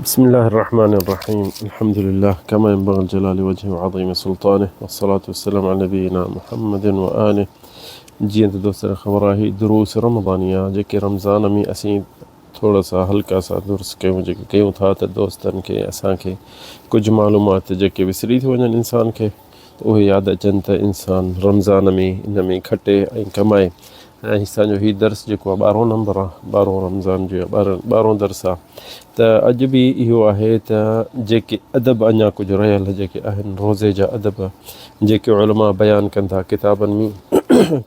بسم الله الرحمن الرحيم الحمد لله كما ينبغي الجلال وجهه وعظيم سلطانه والصلاة والسلام على نبينا محمد وآله جيئن ته دوستن کي خبر آهي دروس رمضانيه جيڪي رمضان ۾ اسين ٿورا سا هلڪا سا درس ڪيون جيڪي ڪيون ٿا ته دوستن کي اسان کي ڪجهه معلومات جيڪي وسري ٿي وڃن انسان کي ته اهي ياد اچن ته انسان رمضان ۾ ان ۾ کٽي ۽ ڪمائي ۽ اسان جو هي درس جيڪو آهي ٻارهون نمبر آهي ٻارهون رمضان جو ٻارهون درس آهي ته اڄ به اهو آهي ته جيڪي ادب اڃا ڪجهه رهيل جيڪي آهن روزي جا ادب جيڪي علماء بيان ڪن ٿا ڪتابن ۾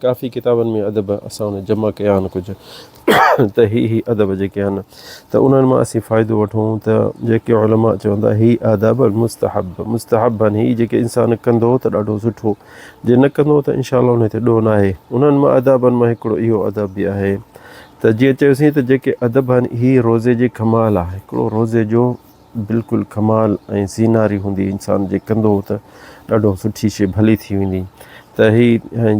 ڪافي ڪتابن ۾ ادب اسان ان جمع ڪيا آهن ڪجهه ته هي هي ادب جيڪي آهن ته انهن مان اسين فائدو وٺون ته جيڪي علماء چون ٿا هي آداب المستحب مستحب آهن هي جيڪي انسان ڪندو ته ڏاڍو سٺو جي نه ڪندو ته انشاء الله ان تي ڏوهه ناهي انهن مان ادابن مان هڪڙو اهو ادب به آهي ته جيئن چيوسين ته جيڪي ادب آهن هي روزي جي کمال آهي هڪڙو روزي جو بلڪل ڪمال ۽ زيناري هوندي انسان جي ڪندو ته ڏاڍو سٺي شي ڀلي ٿي ويندي ته هي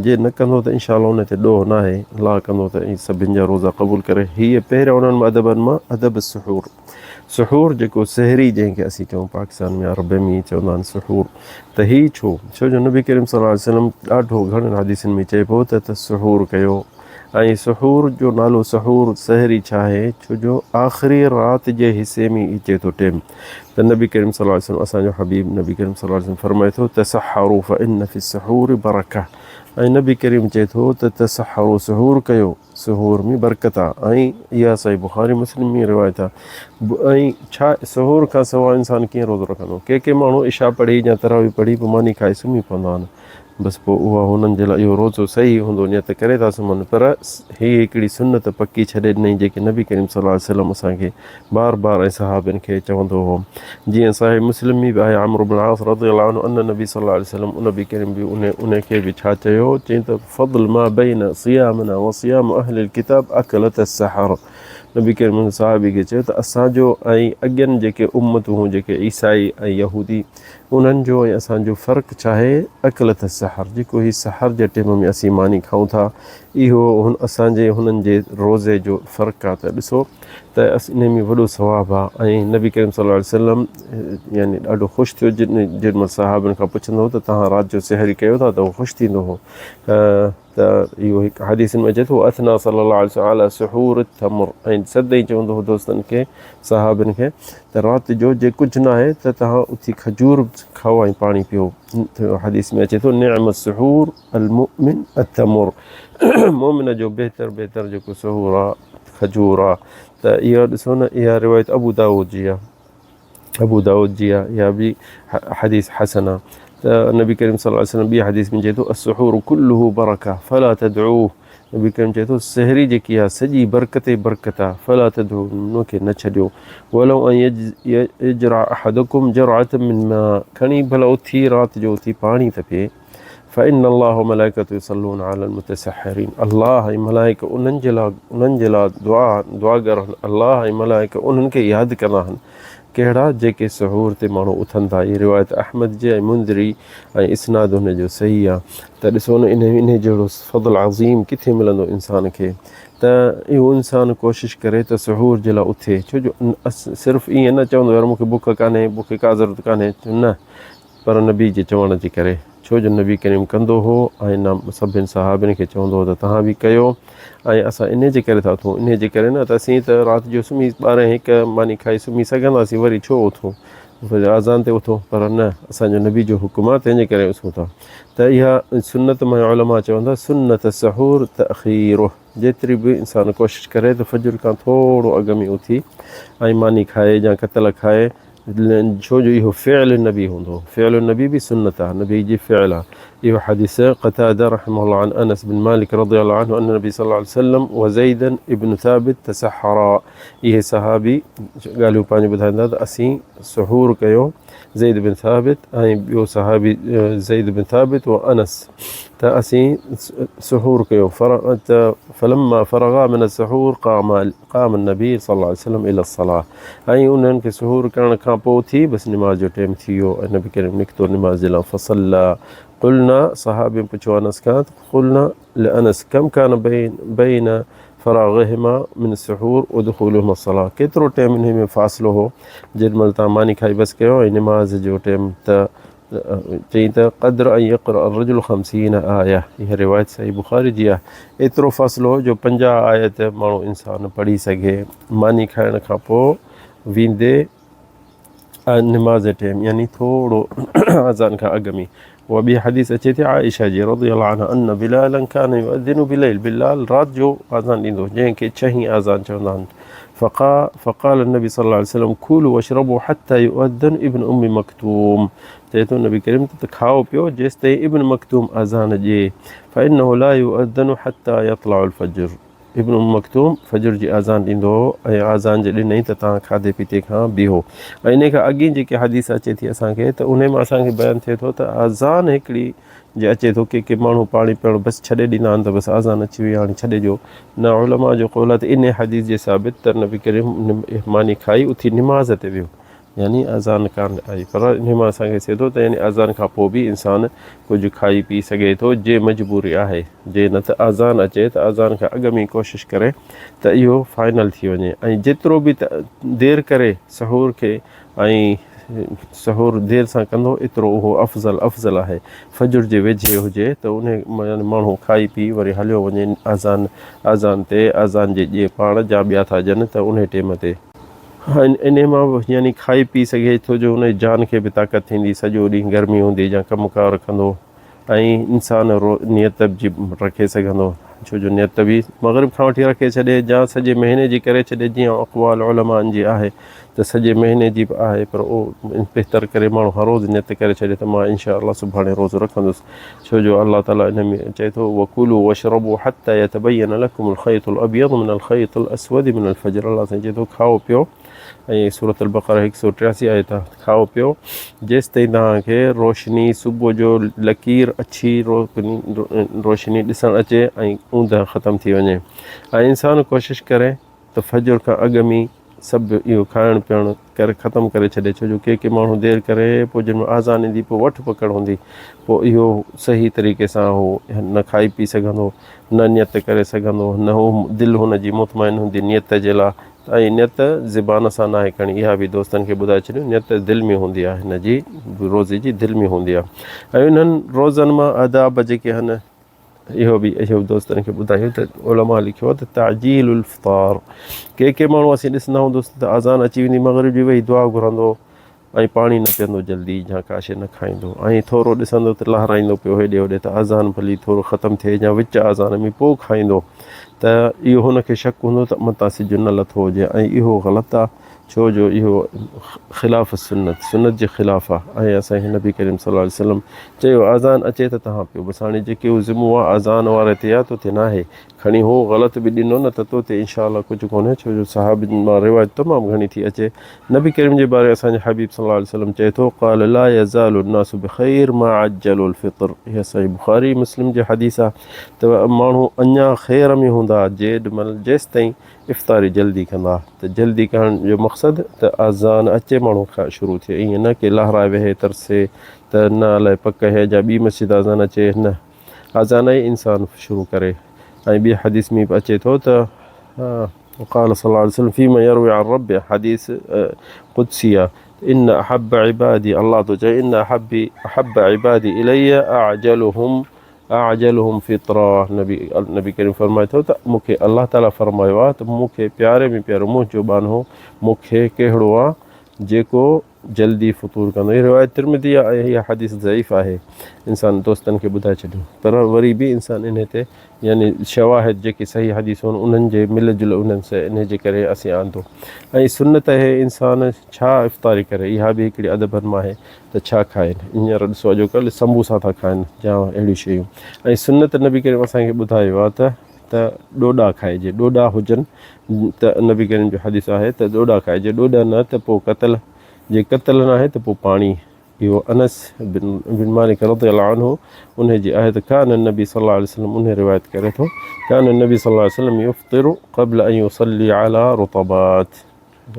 جي نه ڪندو ته انشاء الله ان تي ڏوهه نه آهي الله ڪندو ته ۽ سڀن جا روزا قبول ڪري هي پهريان انهن ادبن مان ادب سحور سحور جيڪو سحري جنهن کي اسين چئون پاڪستان ۾ عربي ۾ چوندا آهن سحور ته هي ڇو ڇو جو نبي ڪريم صلي الله عليه وسلم ڏاڍو گهڻن حديثن ۾ چئي پيو ته سحور ڪيو ۽ سحور جو نالو سحور، سحري، ڇا آهي؟ ڇو جو آخري رات جي حصي ۾ اچي ٿو ٽيم ته نبي ڪريم صلي الله عليه وسلم اسان جو حبيب نبي ڪريم صلي الله عليه وسلم فرمائي ٿو تسحروا فإن في السحور برڪة ۽ نبي ڪريم چئي ٿو ته تسحروا سحور ڪيو سحور ۾ برڪت آ ۽ اها صحيح بخاري مسلم ۾ روايت آ ۽ ڇا سحور کان سواء انسان ڪيئن روزو رکندو؟ ڪي ڪي ماڻهو عشاء پڙهي يا تراويح پڙهي پوء ماني کائي سمهي پوندا آهن بس پوء اها هنن جي لاء اهو روزو صحيح هوندو نيت ڪري ٿا سمهن پر هي هڪڙي سنت پڪي ڇڏي ڏنائين جيڪي نبي ڪريم صلي الله عليه وسلم اسان کي بار بار ۽ صحابين کي چوندو هو جيئن صحيح مسلم ۾ به آهي عمرو بن عاص رضي الله عنه ان نبي صلي الله عليه وسلم ان نبي ڪريم به ان ان کي به ڇا چيو چيائين ته فضل ما بين صيامنا وصيام اهل الكتاب اڪلت السحر نبي ڪريم ان صحابي کي چيو ته اسان جو ۽ اڳين جيڪي امتون هيون جيڪي عيسائي ۽ يهودي انهن جو ۽ اسان جو فرق ڇا آهي؟ اڪلت السحر جيڪو هي سحر جي ٽيم ۾ اسين ماني کائون ٿا اهو هن اسان جي هنن جي روزي جو فرق آهي ته ڏسو ته انهي ۾ وڏو ثواب آهي ۽ نبي ڪريم صلي الله عليه وسلم يعني ڏاڍو خوش ٿيو جن جيڏي مهل صحابن کان پڇندو هو ته توهان رات جو سحري ڪيو ٿا ته هو خوش ٿيندو هو ته اهو هڪ حديث ۾ اچي ٿو اثنا صلي الله عليه وسلم علي سحور التمر ۽ سدائين چوندو هو دوستن کي صحابين کي ته رات جو جي ڪجهه ناهي ته توهان اٿي کجور کائو ۽ پاڻي پيو حديث ۾ اچي ٿو نعم السحور المؤمن التمر مؤمن جو بهتر بهتر جيڪو سحور آ کجور آ ته اها ڏسو نه اها روايت ابو داود جي آ ابو داود جي آ اها به حديث حسن آ ته نبي ڪريم صلي الله عليه وسلم ٻي حديث ۾ چئي ٿو السحور كله برڪه فلا تدعوه نبي ڪريم چئي ٿو سحري جيڪي آ سڄي برڪت ئي برڪت آ فلا تدعوه ان کي نه ڇڏيو ولو ان يجرع احدكم جرعه من ماء کڻي ڀلا اٿي رات جو اٿي پاڻي ته پي فإن الله وملائڪته يصلون على المتسحرين الله ۽ ملائڪ انهن جي لاء انهن جي لاء دعا دعاگر آهن الله ۽ ملائڪ انهن کي ياد ڪندا آهن ڪهڙا جيڪي سحور تي ماڻهو اٿن ٿا هي روايت احمد جي ۽ منذري ۽ اسناد هن جو صحيح آهي ته ڏسو نه انهي انهي جهڙو فضل عظيم ڪٿي ملندو انسان کي ته اهو انسان ڪوشش ڪري ته سحور جي لاء اٿي ڇو جو صرف ائين نه چوندو يار مون کي بک ڪانهي مون کي ڪا ضرورت ڪانهي نه پر نبي جي چوڻ جي ڪري، ڇو جو نبي ڪريم ڪندو هو ۽ نه سڀن صحابين کي چوندو هو ته توهان به ڪيو ۽ اسان انهي جي ڪري ٿا اٿون، انهي جي ڪري نه ته اسين ته رات جو سمهي ٻارهين هڪ ماني کائي سمهي سگهنداسين وري ڇو اٿون اذان تي اٿون پر نه اسان جو نبي جو حڪم آهي تنهن جي ڪري اٿون ٿا ته اها سنت مان علماء چون ٿا سنت السحور تاخيره جيتري به انسان ڪوشش ڪري ته فجر کان ٿورو اڳ ۾ اٿي ۽ ماني کائي يا ڪتل کائي ڇو جو اهو فعل نبي هوندو هو فعل النبي به سنت آهي نبي جي فعل آهي اهو حديث قتاده رحمه الله عن انس بن مالڪ رضي الله عنه ان النبي صلى الله عليه وسلم وزيدا ابن ثابت تسحرا اهي صحابي ڳالهيون پنهنجون ٻڌائين ٿا ته اسين سحور ڪيو زيد بن ثابت ۽ ٻيو صحابي زيد بن ثابت و انس ته اسين سحور ڪيو ته فلما فرغا من السحور قام قام النبي صلي الله عليه وسلم الى الصلاه ۽ انهن کي سحور ڪرڻ کان پوء اٿي بس نماز جو ٽيم ٿي ويو ۽ نبي ڪريم نڪتو نماز جي لاء فصلى قلنا صحابين پڇيو انس کان قلنا لانس كم كان بين بين فراغهما من السحور ودخولهما الصلاة ڪيترو ٽيم انهي ۾ فاصلو هو جيڏي مهل توهان ماني کائي بس ڪيو ۽ نماز جو ٽيم ته چئين ته قدر ان يقرأ الرجل خمسين آيه اها روايت صحيح بخاري جي آهي ايترو فاصلو هو جو 50 آيت ماڻهو انسان پڙهي سگهي ماني کائڻ کان پوء ويندي نماز ٽيم يعني ٿورو اذان کان اڳ ۾ اها ٻي حديث اچي ٿي عائشه جي رضي الله عنها ان بلالا كان يؤذن بالليل بلال رات جو اذان ڏيندو جنهن کي ڇهين اذان چوندا آهن فقا فقال النبي صلى الله عليه وسلم كلوا واشربوا حتى يؤذن ابن ام مڪتوم چئي ٿو نبي ڪريم ته کائو پيو جيستائين ابن مڪتوم اذان ڏئي فانه لا يؤذن حتى يطلع الفجر ابن ام مڪتوم فجر جي اذان ڏيندو هو ۽ اذان جي ڏنئي ته توهان کاڌي پيتي کان بيهو ۽ انهي کان اڳين جيڪي حديث اچي ٿي اسان کي ته انهي مان اسان کي بيان ٿئي ٿو ته اذان هڪڙي جي اچي ٿو ڪي ڪي ماڻهو پاڻي پيئڻ بس ڇڏي ڏيندا آهن ته بس اذان اچي وئي هاڻي ڇڏي ڏيو نه علماء جو قول آهي ته انهي حديث جي ثابت ته نبي ڪريم ماني کائي اٿي نماز تي ويو يعني اذان ڪانه آئي پر انهي مان اسان کي ٿئي ٿو ته يعني اذان کان پوء به انسان ڪجهه کائي پي سگهي ٿو جي مجبوري آهي جي نه ته اذان اچي ته اذان کان اڳ ۾ ڪوشش ڪري ته اهو فائنل ٿي وڃي ۽ جيترو به دير ڪري سحور کي ۽ سحور دير سان ڪندو ايترو اهو افضل افضل آهي فجر جي ويجهي هجي ته انهي يعني ماڻهو کائي پي وري هليو وڃي اذان اذان تي اذان جي ڄي پاڻ جا ٻيا ٿا ڄن ته انهي ٽيم تي انهيء مان به يعني کائي پي سگهي ٿو جو ان جي جان کي به طاقت ٿيندي، سڄو ڏينهن گرمي هوندي يا ڪم ڪار ڪندو ۽ انسان نيت جي رکي سگهندو ڇو جو نيت به مغرب کان وٺي رکي ڇڏي يا سڄي مهيني جي ڪري ڇڏي جيئن اقوال علمائن جي آهي ته سڄي مهيني جي به آهي پر اهو بهتر ڪري ماڻهو هر روز نيت ڪري ڇڏي ته مان انشاء الله سڀاڻي روزو رکندس ڇو جو الله تعالي ان ۾ چئي ٿو وڪلوا واشربوا حتي يتبين لڪم الخيط الابيض من الخيط الاسود من الفجر الله سائين چئي ٿو کائو پيو ۽ سورة البقره 183 آيت آهي کائو پيو جيستائين توهان کي روشني صبح جو لڪير اڇي روشني ڏسڻ اچي ۽ اوندهه ختم ٿي وڃي ۽ انسان ڪوشش ڪري ته فجر کان اڳ ۾ سڀ اهو کائڻ پيئڻ ڪري ختم ڪري ڇڏي ڇو جو ڪي ڪي ماڻهو دير ڪري پوء جنهن مهل آذان ايندي پوء وٺ پڪڙ هوندي پوء اهو صحيح طريقي سان هو نه کائي پي سگهندو نه نيت ڪري سگهندو نه هو دل هن جي مطمئن هوندي نيت جي لاء ۽ نيت زبان سان ناهي ڪرڻي اها به دوستن کي ٻڌائي ڇڏيون نيت دل ۾ هوندي آهي هن جي روزي جي دل ۾ هوندي آهي ۽ انهن روزن مان آداب جيڪي آهن اهو به اهو دوستن کي ٻڌايون ته علماء لکيو آهي ته تعجيل الافطار ڪي ڪي ماڻهو اسين ڏسندا آهيون دوست ته اذان اچي ويندي مغرب جي ويهي دعا گهرندو ۽ پاڻي نه پيئندو جلدي يا ڪا شيء نه کائيندو ۽ ٿورو ڏسندو ته لهرائيندو پيو هيڏي هوڏي ته اذان ڀلي ٿورو ختم ٿئي يا وچ اذان ۾ پوء کائيندو ته اهو هن کي شڪ هوندو ته متان سج نه لٿو هجي ۽ اهو غلط آهي ڇو جو اهو خلاف سنت، سنت جي خلاف آ ۽ اسان کي نبي ڪريم صلي الله عليه وسلم چيو اذان اچي ته توهان پيو بس هاڻي جيڪي اهو ذمو آ اذان واري تي آ توتي ناهي کڻي هو غلط به ڏنو نه ته توتي انشاء الله ڪجهه ڪونهي ڇو جو صحابين مان روايت تمام گهڻي ٿي اچي نبي ڪريم جي باري اسان جي حبيب صلي الله عليه وسلم چئي ٿو قال لا يزال الناس بخير ما عجلوا الفطر اها صحيح بخاري مسلم جي حديث آ ته ماڻهو اڃا خير ۾ هوندا جيڏ مهل جيستائين افطاري جلدي ڪندا ته جلدي ڪرڻ جو مقصد ته اذان اچي ماڻهو کان شروع ٿئي ائين نه ڪي لهرائي ويهي ترسي ته نه الائي پڪ هي جا ٻي مسجد اذان اچي نه اذان ئي انسان شروع ڪري ۽ ٻي حديث ۾ به اچي ٿو ته قال صلى الله عليه وسلم فيما يروي عن ربه حديث قدسي ان احب عبادي الله ٿو چئي ان احب احب عبادي الي اعجلهم اعجلهم فطرا نبي نبي ڪريم فرمائي ٿو ته مون کي الله تعالي فرمايو آهي ته مون کي پياري ۾ پيارو منهنجو ٻانهو مون کي ڪهڙو آهي جيڪو جلدي فطور ڪندو هي روايت ترمذي آهي ۽ هي حديث ضعيف آهي انسان دوستن کي ٻڌائي ڇڏيو پر وري به انسان انهي تي يعني شواهد جيڪي صحيح حديثون انهن جي مل جل انهن سان انهي جي ڪري اسين آندو ۽ سنت اهي انسان ڇا افطاري ڪري اها به هڪڙي ادبن مان آهي ته ڇا کائن هينئر ڏسو اڄوڪلهه سمبوسا ٿا کائن يا اهڙيون شيون ۽ سنت نبي ڪريم اسان کي ٻڌايو آهي ته ته ڏوڏا کائجي ڏوڏا هجن ته نبي ڪريم جو حديث آهي ته ڏوڏا کائجي ڏوڏا نه ته پوء قتل جي قتل نه آهي ته پوء پاڻي اهو انس بن بن مالڪ رضي الله عنه انهي جي آهي ته ڪان النبي صلي الله عليه وسلم انهي روايت ڪري ٿو ڪان النبي صلي الله عليه وسلم يفطر قبل ان يصلي على رطبات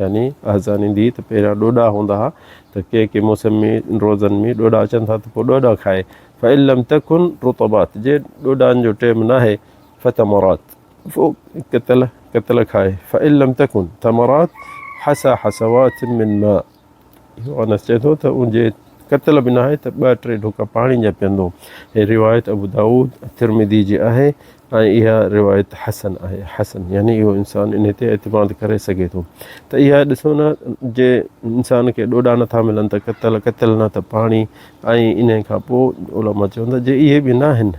يعني اذان ايندي ته پهريان ڏوڏا هوندا ها ته ڪي ڪي موسم ۾ روزن ۾ ڏوڏا اچن ٿا ته پوء ڏوڏا کائي فإن لم تكن رطبات جي ڏوڏان جو ٽيم ناهي فتمرات پوء ڪتل ڪتل کائي فان لم تڪن تمرات حسا حسوات من ماء اهو انس چئي ٿو ته ان جي ڪتل به ناهي ته ٻه ٽي ڍوڪا پاڻي جا پيئندو. هي روايت ابو دائود ترمذي جي آهي ۽ اها روايت حسن آهي. حسن يعني اهو انسان انهي تي اعتماد ڪري سگهي ٿو ته اها ڏسو نه جي انسان کي ڏوڏا نٿا ملن ته ڪتل ڪتل نه ته پاڻي ۽ انهي کان پوء علماء چون ٿا جي اهي به ناهن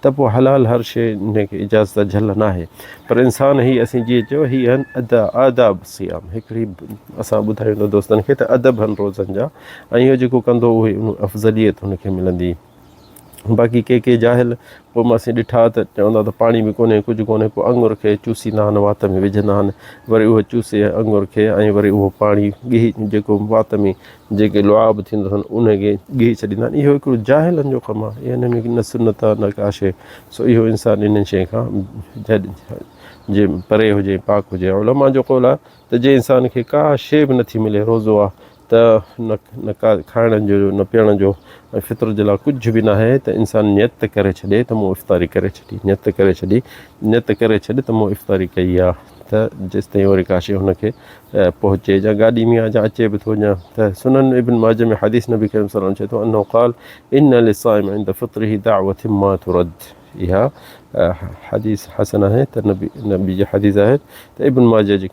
ته پوء حلال هر شيء انهي کي اجازت جهل ناهي پر انسان هي اسين جيئن چيو هي آهن ادا آداب صيام هڪڙي اسان ٻڌايون ٿا دوستن کي ته ادب هن روزن جا ۽ اهو جيڪو ڪندو اهي ان افضليت هن کي ملندي باقي ڪي ڪي جاهل پوء مان اسين ڏٺا ته چوندا ته پاڻي به ڪونهي ڪجهه ڪونهي پوء اڱر کي چوسيندا آهن وات ۾ وجهندا آهن وري اهو چوسي اڱر کي ۽ وري اهو پاڻي ڳهي جيڪو وات ۾ جيڪي لعاب ٿيندو اٿن انهي کي ڳهي ڇڏيندا آهن اهو هڪڙو جاهلن جو ڪم آهي ان ۾ نه سنت آهي نه ڪا شيء سو اهو انسان انهن شين کان جي پري هجي پاڪ هجي علماء جو قول آهي ته جنهن انسان کي ڪا شيء به نٿي ملي روزو آهي ته نه نه ڪا کائڻ جو نه پيئڻ جو ۽ فطر جي لاء ڪجهه به ناهي ته انسان نيت ڪري ڇڏي ته مون افطاري ڪري ڇڏي نيت ڪري ڇڏي نيت ڪري ڇڏ ته مون افطاري ڪئي آهي ته جيستائين وري ڪا شيء هن کي پهچي جا گاڏي ۾ آ جا اچي به ٿو جا ته سنن ابن ماجه ۾ حديث نبي ڪريم صلي الله عليه وسلم چئي ٿو انه قال ان للصائم عند فطره دعوه ما ترد اها حديث حسن آهي ته نبي نبي جي حديث آهي ته ابن ماجه جي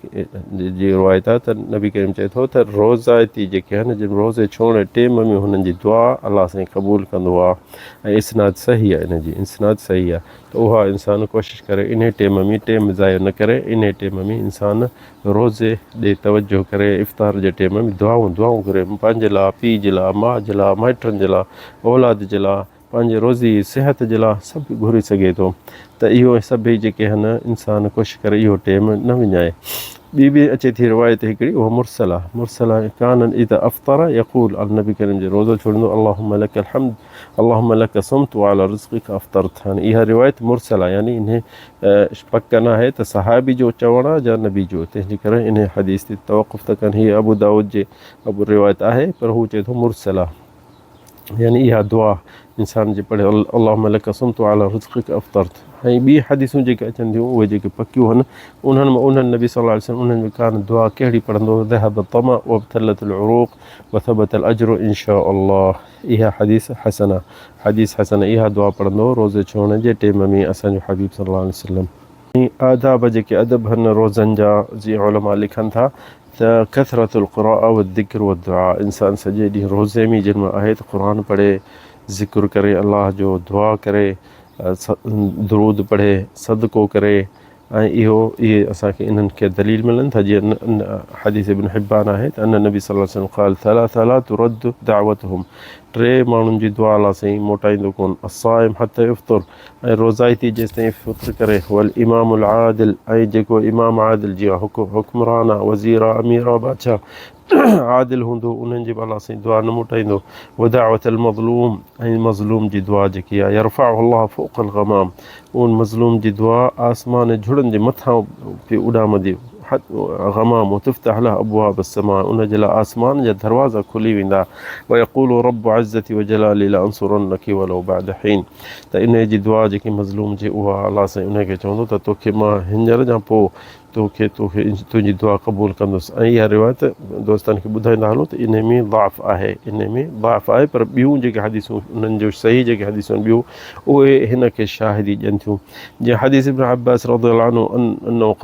جي روايت آهي ته نبي ڪريم چئي ٿو ته روزائتي جيڪي آهن جن روزي ڇوڙڻ ٽيم ۾ هنن جي دعا الله سائين قبول ڪندو آهي ۽ اسناد صحيح آهي ان جي اسناد صحيح آهي ته اها انسان ڪوشش ڪري انهي ٽيم ۾ ٽيم ضايع نه ڪري انهي ٽيم ۾ انسان روزي ڏي توجه ڪري افطار جي ٽيم ۾ دعائون دعائون ڪري پنهنجي لاء پيء جي لاء ماء جي لاء مائٽن جي لاء اولاد جي لاء پنهنجي روزي صحت جي لاء سڀ گهري سگهي ٿو ته اهو سڀئي جيڪي هن انسان ڪوشش ڪري اهو ٽيم نه وڃائي ٻي به اچي ٿي روايت هڪڙي اها مرسل آهي مرسل آهي ڪان اذا افطر يقول النبي ڪريم جي روزو ڇوڙيندو اللهم لك الحمد اللهم لك صمت وعلى رزقك افطرت هاڻي اها روايت مرسل آهي يعني انهي پڪ ناهي ته صحابي جو چوڻ آهي يا نبي جو تنهن جي ڪري انهي حديث تي توقف ٿا ڪن هي ابو داود جي ابو روايت آهي پر هو چئي ٿو مرسل آهي يعني اها دعا انسان جي پڙهي اللهم لك صمت وعلى رزقك افطرت ۽ ٻي حديثون جيڪي اچن ٿيون اهي جيڪي پڪيون هن انهن مان انهن نبي صلي الله عليه وسلم انهن ۾ ڪان دعا ڪهڙي پڙهندو ذهب الطمع وابتلت العروق وثبت الاجر ان شاء الله اها حديث حسن آ حديث حسن اها دعا پڙهندو هو روزي ڇوڙڻ جي ٽيم ۾ اسان جو حبيب صلي الله عليه وسلم. آداب جيڪي ادب هن روزن جا جيئن علماء لکن ٿا ته ڪثرت القراءة والذڪر والدعاء انسان سڄي ڏينهن روزي ۾ جنهن ۾ آهي ته قرآن پڙهي ذڪر ڪري الله جو دعا ڪري درود پڙهي صدقو ڪري ۽ اهو اهي اسان کي انهن کي دليل ملن ٿا جيئن حديث ابن حبان آهي ته ان نبي صلي الله عليه وسلم قال ثلاثه لا ترد دعوتهم ٽي ماڻهن جي دعا الله سائين موٽائيندو ڪون الصائم حتى يفطر ۽ روزائتي جيستائين فطر ڪري والامام العادل ۽ جيڪو امام عادل جيئن حڪمران آ وزير آ امير آ بادشاهه عادل هوندو انهن جي به الله سائين دعا نه موٽائيندو ودعوة المظلوم ۽ مظلوم جي دعا جيڪي آهي يرفعه الله فوق الغمام ان مظلوم جي دعا آسمان جھڙن جي مٿان پي اڏامندي غمام وتفتح له ابواب السماء ان جي لاء آسمان جا دروازا کلي ويندا ويقول رب عزتي وجلالي لانصرنك ولو بعد حين ته ان جي دعا جيڪي مظلوم جي اها الله سائين ان کي چوندو ته توکي مان هينئر جا پوء توکي توکي تنهنجي دعا قبول ڪندس ۽ اها روايت دوستن کي ٻڌائيندا هلون ته انهي ۾ ضعف آهي انهي ۾ ضعف آهي پر ٻيون جيڪي حديثون انهن جو صحيح جيڪي حديثون آهن ٻيون اهي هن کي شاهدي ڏين ٿيون جيئن حديث ابن عباس رضي الله عنه انه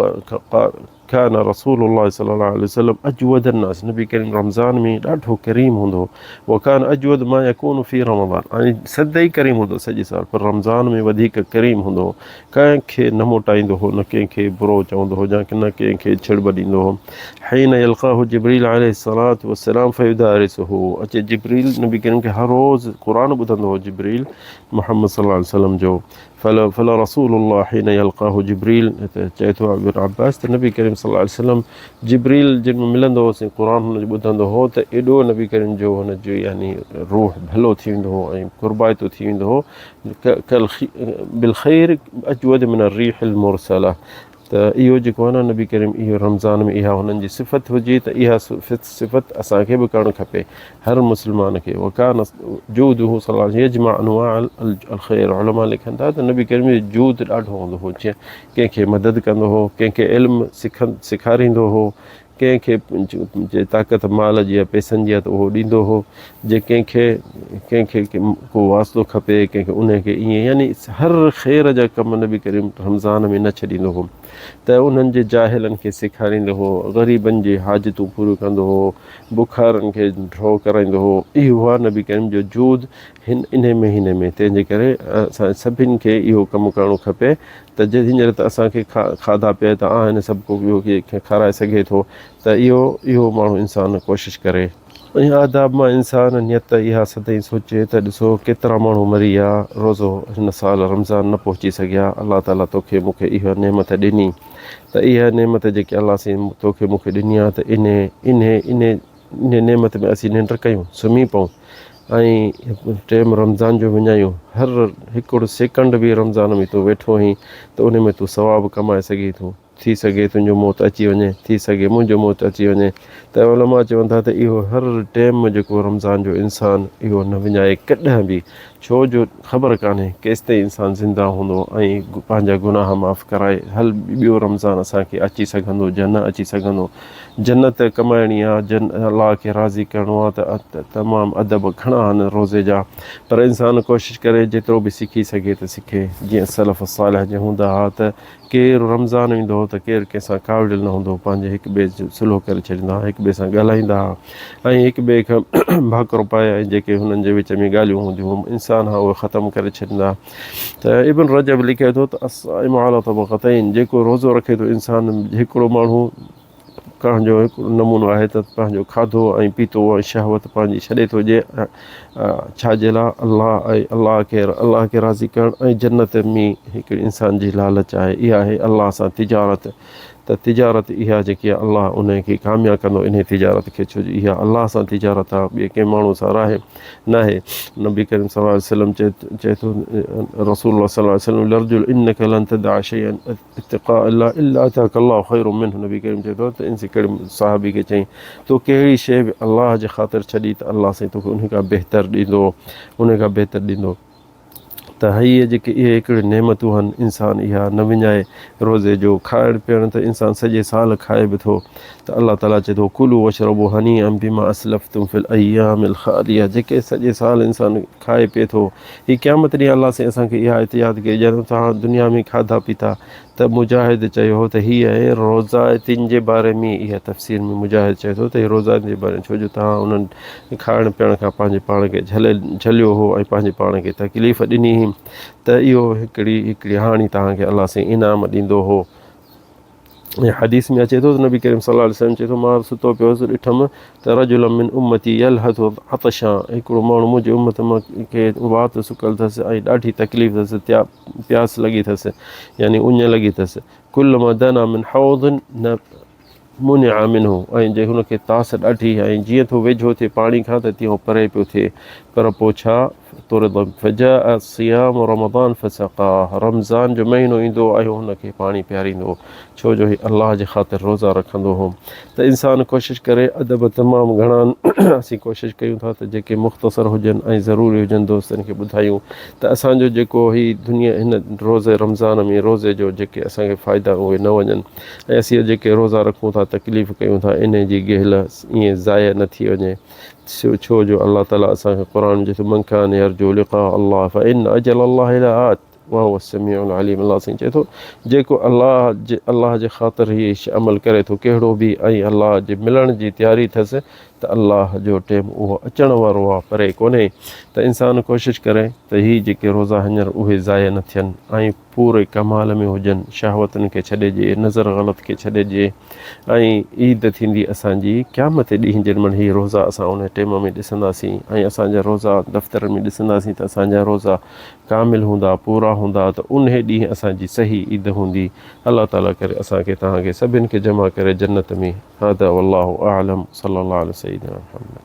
كان رسول الله صلى الله عليه وسلم اجود الناس نبي ڪريم رمضان ۾ ڏاڍو ڪريم هوندو هو وڪان اجود ما يڪون في رمضان ۽ سدائين ڪريم هوندو سڄي سال پر رمضان ۾ وڌيڪ ڪريم هوندو هو ڪنهن کي نه موٽائيندو هو، نه ڪنهن کي برو چوندو هو يا نه ڪنهن کي ڇڙٻ ڏيندو هو. حين يلقاه جبريل عليه الصلوة والسلام فيدارسه اچي جبريل نبي ڪريم کي هر روز قرآن ٻڌندو هو جبريل محمد صلي الله عليه وسلم جو فلرسول الله حين يلقاه جبريل چئي ٿو ابن عباس ته نبي ڪريم صلي الله عليه وسلم جبريل جن ۾ ملندو هو سين قرآن هن جو ٻڌندو هو ته ايڏو نبي ڪريم جو هن جو يعني روح ڀلو ٿي ويندو هو ۽ قربائتو ٿي ويندو هو بالخير اجود من الريح المرسله ته اهو جيڪو آهي نه نبي ڪريم اهو رمضان ۾ اها هنن جي صفت هجي ته اها صفت اسان کي به ڪرڻ کپي هر مسلمان کي وڪان جوده صلي الله عليه يجمع انواع الخير علماء لکن ٿا ته نبي ڪريم جو جود ڏاڍو هوندو هو جيئن ڪنهن کي مدد ڪندو هو ڪنهن کي علم سکن سيکاريندو هو ڪنهن کي جي طاقت مال جي يا پئسن جي آهي ته اهو ڏيندو هو، جي ڪنهن کي ڪنهن کي ڪو واسطو کپي ڪنهن کي انهي کي ائين يعني هر خير جا ڪم نبي ڪريم رمضان ۾ نه ڇڏيندو هو ته انهن جي جاهلن کي سيکاريندو هو، غريبن جي حاجتون پوريون ڪندو هو، بکارن کي ڍؤ ڪرائيندو هو، اهو آهي نبي ڪريم جو جود هن انهي مهيني ۾ تنهن جي ڪري اسان سڀن کي اهو ڪم ڪرڻو کپي ته جي هينئر ته اسان کي کاڌا پيا ته آهن سڀ ڪو ٻيو کي کارائي سگهي ٿو ته اهو اهو ماڻهو انسان ڪوشش ڪري. ۽ آداب مان انسان نيت اها سدائين سوچي ته ڏسو ڪيترا ماڻهو مري ويا روزو هن سال رمضان نه پهچي سگهيا الله تعالي توکي مون کي اها نعمت ڏني ته اها نعمت جيڪي الله سائين توکي مون کي ڏني آهي ته انهي انهي انهي انهيء نعمت ۾ اسين ننڊ ڪيون، سمهي پئون ۽ ٽيم رمضان جو وڃايون. هر هڪڙو سيڪنڊ به رمضان ۾ تون ويٺو آهين ته ان ۾ تون ثواب ڪمائي سگهين ٿو. ٿي سگهي تنهنجو موت اچي وڃي، ٿي سگهي منهنجو موت اچي وڃي ته علماء چون ٿا ته اهو هر ٽيم جيڪو رمضان جو انسان اهو نه وڃائي ڪڏهن به ڇو جو خبر ڪانهي ڪيستائين انسان زنده هوندو ۽ پنهنجا گناهه معاف ڪرائي هل ٻيو رمضان اسان کي اچي سگهندو يا نه اچي سگهندو. جنت ڪمائڻي آ جن الله کي راضي ڪرڻو آ ته تمام ادب گهڻا آهن روزي جا پر انسان ڪوشش ڪري جيترو به سکي سگهي ته سکي جيئن سلف صالح جي هوندا ها ته ڪير رمضان ايندو هو ته ڪير ڪنهن سان ڪاوڙيل نه هوندو هو پنهنجي هڪ ٻئي جو صلح ڪري ڇڏيندا ها هڪ ٻئي سان ڳالهائيندا ها ۽ هڪ ٻئي کان ڀاڪر پائي ۽ جيڪي هنن جي وچ ۾ ڳالهيون هونديون هيون انسان ها اهي ختم ڪري ڇڏيندا ها ته ابن رجب لکي ٿو ته الصائم علي طبقتين جيڪو روزو رکي ٿو انسان هڪڙو ماڻهو ڪنهن جو هڪ نمونو آهي ته پنهنجو کاڌو ۽ پيتو ۽ شهوت پنهنجي ڇڏي ٿو ڏئي ڇا جي لاء الله ۽ الله کي الله کي راضي ڪرڻ ۽ جنت ۾ هڪڙي انسان جي لالچ آهي اها آهي الله سان تجارت ته تجارت اها جيڪي آهي الله ان کي ڪامياب ڪندو انهي تجارت کي ڇو جو اها الله سان تجارت آهي ٻئي ڪنهن ماڻهو سان راهي ناهي نبي ڪريم صلي الله عليه وسلم چئي ٿو رسول الله صلي الله عليه وسلم لرجل انك لن تدع شيئا اتقاء الله الا اتاك الله خير منه نبي ڪريم چئي ٿو ته ان سي ڪهڙي صحابي کي چئين تو ڪهڙي شيء به الله جي خاطر ڇڏي ته الله سائين توکي ان کان بهتر ڏيندو ان کان بهتر ڏيندو ته هيء جيڪي اهي هڪڙيون نعمتون آهن انسان اها نه وڃائي روزي جو کائڻ پيئڻ ته انسان سڄي سال کائي به ٿو ته الله تعاليٰ چئي ٿو ڪلوا واشربوا هنيئا بما اسلفتم في الايام الخاليه جيڪي سڄي سال انسان کائي پيئي ٿو هي قيامت ڏينهن الله سائين اسان کي اها احتياط ڪئي ڄڻ توهان دنيا ۾ کاڌا پيتا ته مجاهد چيو هو ته هي آهي روزائتين جي باري ۾ اها تفسير ۾ مجاهد چئي ٿو ته هي روزائتين جي باري ۾ ڇو جو توهان انهن کائڻ پيئڻ کان پنهنجي پاڻ کي جهلي جهليو هو ۽ پنهنجي پاڻ کي تڪليف ڏني هئي ته اهو هڪڙي هڪڙي هاڻي توهان کي الله سائين انعام ڏيندو هو ۽ حديث ۾ اچي ٿو ته نبي ڪريم صلي الله عليه وسلم چئي ٿو مان ستو پيو هوس ڏٺم ته رجل من امتي يلهث عطشا هڪڙو ماڻهو منهنجي امت مان کي وات سڪل اٿس ۽ ڏاڍي تڪليف اٿس پياس لڳي اٿس يعني اڃ لڳي اٿس ڪلما دنا من حوض منع منه ۽ جي هن کي تاس ڏاڍي ۽ جيئن ٿو ويجهو ٿئي پاڻي کان ته تيئن هو پري پيو ٿئي پر پوء ڇا طرد فجاء صيام رمضان فسقاه رمضان جو مهينو ايندو ۽ هو هن کي پاڻي پياريندو هو ڇو جو هي الله جي خاطر روزا رکندو هو ته انسان ڪوشش ڪري ادب تمام گهڻا اسين ڪوشش ڪيون ٿا ته جيڪي مختصر هجن ۽ ضروري هجن دوستن کي ٻڌايون ته اسان جو جيڪو هي دنيا هن روزي رمضان ۾ روزي جو جيڪي اسان کي فائدا اهي نه وڃن ۽ اسين جيڪي روزا رکون ٿا تڪليف ڪيون ٿا انهي جي گهل ائين ضايع نه ٿي وڃي ڇو جو الله تعالي اسان کي قرآن ۾ چئي ٿو من ڪان يرجو لقاء الله فان اجل الله لآت وهو السميع العليم الله سائين چئي ٿو جيڪو الله جي الله جي خاطر هي عمل ڪري ٿو ڪهڙو به ۽ الله جي ملڻ جي تياري اٿس ته الله جو ٽيم اهو اچڻ وارو آهي پري ڪونهي ته انسان ڪوشش ڪري ته هي جيڪي روزا هينئر اهي ضايع نه ٿين ۽ پوري ڪمال ۾ هجن، شهوتن کي ڇڏي ڏي، نظر غلط کي ڇڏي ڏي ۽ عيد ٿيندي اسان جي قيامت ڏينهن جنهن مهل هي روزا اسان ان ٽيم ۾ ڏسنداسين ۽ اسان جا روزا دفترن ۾ ڏسنداسين ته اسان جا روزا ڪامل هوندا پورا هوندا ته انهي ڏينهن اسان جي صحيح عيد هوندي الله تعالي ڪري اسان کي توهان کي سڀن کي جمع ڪري جنت ۾ هذا والله اعلم صلي الله علي سيدنا محمد.